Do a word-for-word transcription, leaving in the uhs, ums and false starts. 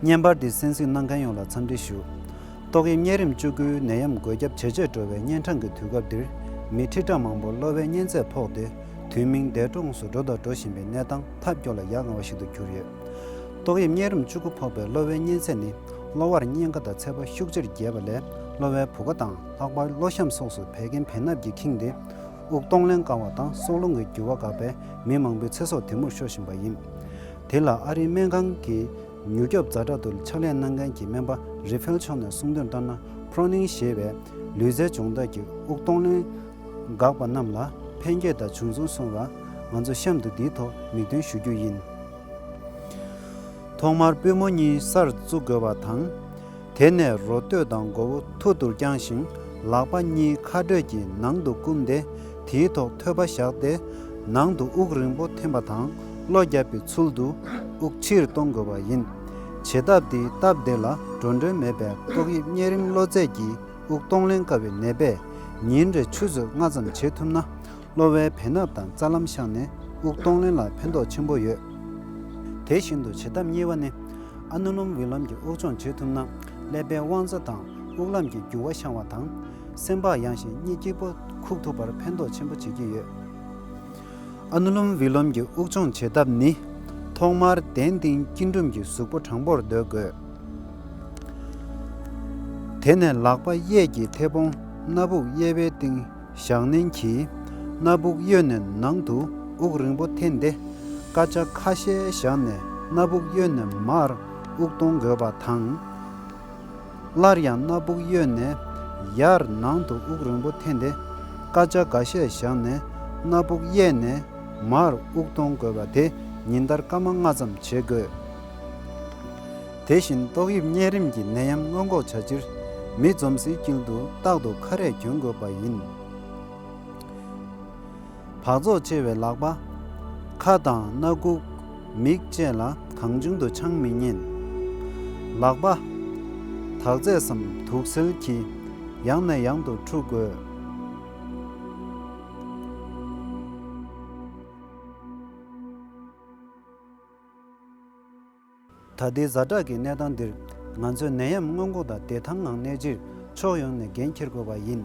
བརྙན་པར་འདི་གསན་གཟིགས་གནང་མཁན་ཡོངས་ལ་འཚམས་འདྲི་ཞུ། ཏོག་དབྱིབས་གཉན་རིམས་བཅུ་དགུའི་ནད་ཡམས་འགོས་ཁྱབ་ཇེ་ཆེར་འགྲོ་བའི་གཉན་འཕྲང་གི་དུས་སྐབས་འདིར། མི་ཁྲི་ཕྲག་མང་པོར་གློ་བའི་གཉན་ཚད་ཕོག་སྟེ། དུས་མིན་འདས་གྲོངས་སུ་འགྲོ་དང་འགྲོ་བཞིན་པའི་གནས་སྟངས་ཐབས་སྐྱོ་ལ་ཡ་ང་བ་ཞིག་ཏུ་གྱུར་ཡོད། ཏོག་དབྱིབས་གཉན་རིམས་བཅུ་དགུ་ཕོག་པའི་གློ་བའི་གཉན་ཚད་ནི། གློ་བར་གཉན་ཁ་དང་ཚད་པ་ཤུགས་ཆེར་རྒྱས་པ་ལས། གློ་བའི་བུ་ག་དང་ལྷག་པར་གློ་གཤམ་སོགས་སུ་བད་ཀན་བེ་སྣབས་ཀྱིས་ཁེངས་ཏེ། དབུགས་གཏོང་ལེན་དཀའ་བ་དང་སྲོག་རླུང་གི་རྒྱུ་བ་འགགས་པས། མི་མང་པོའི་ཚེ་སྲོག་དེ་མུར་ཤོར་བཞིན་པ་ཡིན། དེ་ལ་ཨ་རིའི་སྨན་ཁང་གི་མྱུར་སྐྱོབ་ཛ་དྲག་ཏུ་ཕྱག་ལས་གནང་མཁན་གྱི་སྨན་པ་རི་ཕེལ་མཆོག་ནས་གསུངས་དོན་ལྟར་ན། ཕོ་རོ་ནིང་ཞེས་པའི་ལུས་རྩལ་སྦྱོང་བརྡར་གྱིས་དབུགས་གཏོང་ལེན་འགགས་པ་རྣམས་ལ་ཕན་སྐྱེད་དང་བྱུང་སོང་གསུངས་པ། ང་ཚོ་གཤམ་དུ་འདིའི་ཐོག་མིག་སྟོན་ཞུ་རྒྱུ་ཡིན། ཐོག་མར་པུས་མོ་གཉིས་སར་བཙུགས་དགོས་པ་དང་། དེ་ནས་རོ་སྟོད་དང་མགོ་བོ་ཐུར་དུ་བརྐྱངས་ཤིང་། ལག་པ་གཉིས་ཁ་སྤྲོད་ཀྱིས་ནང་དུ་བསྐུམས་ཏེ། དེའི་ཐོག་ཐོད་པ་བཞག་སྟེ། ནང་དུ་དབུགས་རིང་པོ་འཐེན་པ་དང་། གློ་བརྒྱབ་པའི་ཚུལ་དུ་དབུགས་ཕྱིར་གཏོང་དགོས་པ་ཡིན། བྱེད་ཐབས་འདིའི་སྟབས་བདེ་ལ་འགྲོ་གྲོན་མེད་པས། ཏོག་དབྱིབས་གཉན་རིམས་གློ་ཚད་ཀྱིས་དབུགས་གཏོང་ལེན་དཀའ་བའི་ནད་པས་ཉིན་རེར་ཆུ་ཚོད་ལྔ་ཙམ་བྱེད་ཐུབ་ན། གློ་བའི་བེ་སྣབས་དང་རྩ་ལམ་བཤངས་ནས་དབུགས་གཏོང་ལེན་ལ་ཕན་ཐོགས་ཆེན་པོ་ཡོད། དེ་བཞིན་དུ་བྱེད་ཐབས་གཉིས་པ་ནི། ཨ་ནུ་ལུམ་ཝི་ལོམ་གྱི་དབུགས་སྦྱོང་བྱེད་ཐུབ་ན། ཀླད་པའི་དབང་རྩ་དང་དབུགས་ལམ་གྱི་རྒྱུ་བ་བཤང་བ་དང་། སེམས་བག་ཡངས་ཤིང་གཉིད་སྐྱིད་པོ་ཁུག་ཐུབ་པར་ཕན་ཐོགས་ཆེན་པོ་བྱེད་ཀྱི་ཡོད། ཨ་ནུ་ལུམ་ཝི་ལོམ་གྱི་དབུགས་སྦྱོང་བྱེད་ཐབས་ནི། ཐོག་མར་གདན་སྟེང་སྐྱིལ་ཀྲུང་གིས་གཟུགས་པོ་དྲང་པོར་སྡོད་དགོས། དེ་ནས་ལག་པ་གཡས་ཀྱི་མཐེ་བོང་སྣ་བུག་གཡས་པའི་སྟེང་བཞག་ནན་གྱིས། སྣ་བུག་གཡོན་ནས་ནང་དུ་དབུགས་རིང་པོ་འཐེན་ཏེ། སྐར་ཆ་ཁ་ཤས་བཞག་ནས་སྣ་བུག་གཡོན་ནས་མར་དབུགས་གཏོང་དགོས་པ་དང་། སླར་ཡང་སྣ་བུག་གཡོན་ནས་ཡར་ནང་དུ་དབུགས་རིང་པོ་འཐེན་ཏེ། སྐར་ཆ་འགའ་ཤས་བཞག་ནས་སྣ་བུག་གཡས་ནས་མར་དབུགས་གཏོང་དགོས་པ་དེ་ཉིན་ལྟར་སྐར་མ་ལྔ་ཙམ་བྱེད་དགོས། དེ་བཞིན་ཏོག་དབྱིབས་གཉན་རིམས་ཀྱི་ནད་ཡམས་སྔོན་འགོག་བྱ་ཕྱིར། མི་འཛོམས་སའི་དཀྱིལ་དུ་རྟག་ཏུ་ཁ་རས་གྱོན་དགོས་པ་ཡིན། འབག་བཙོག་ཆེ་བའི་ལག་པ། ཁ་དང་སྣ་ཁུག་མིག་བཅས་ལ་གང་བྱུང་དུ་འཆང་མི་ཉན། ལག་པ། དག་རྫས་སམ་དུག་སེལ་གྱིས་ཡང་ནས་ཡང་དུ་འཁྲུ་དགོས། ད་ལྟའི་ཛ་དྲག་གི་གནས་སྟངས་འདིར། ང་ཚོས་ནད་ཡམས་སྔོན་འགོག་དང་བདེ་ཐང་ངང་གནས་ཕྱིར། ཕྱོགས་ཡོངས་ནས་འགན་འཁྱེར་དགོས་པ་ཡིན།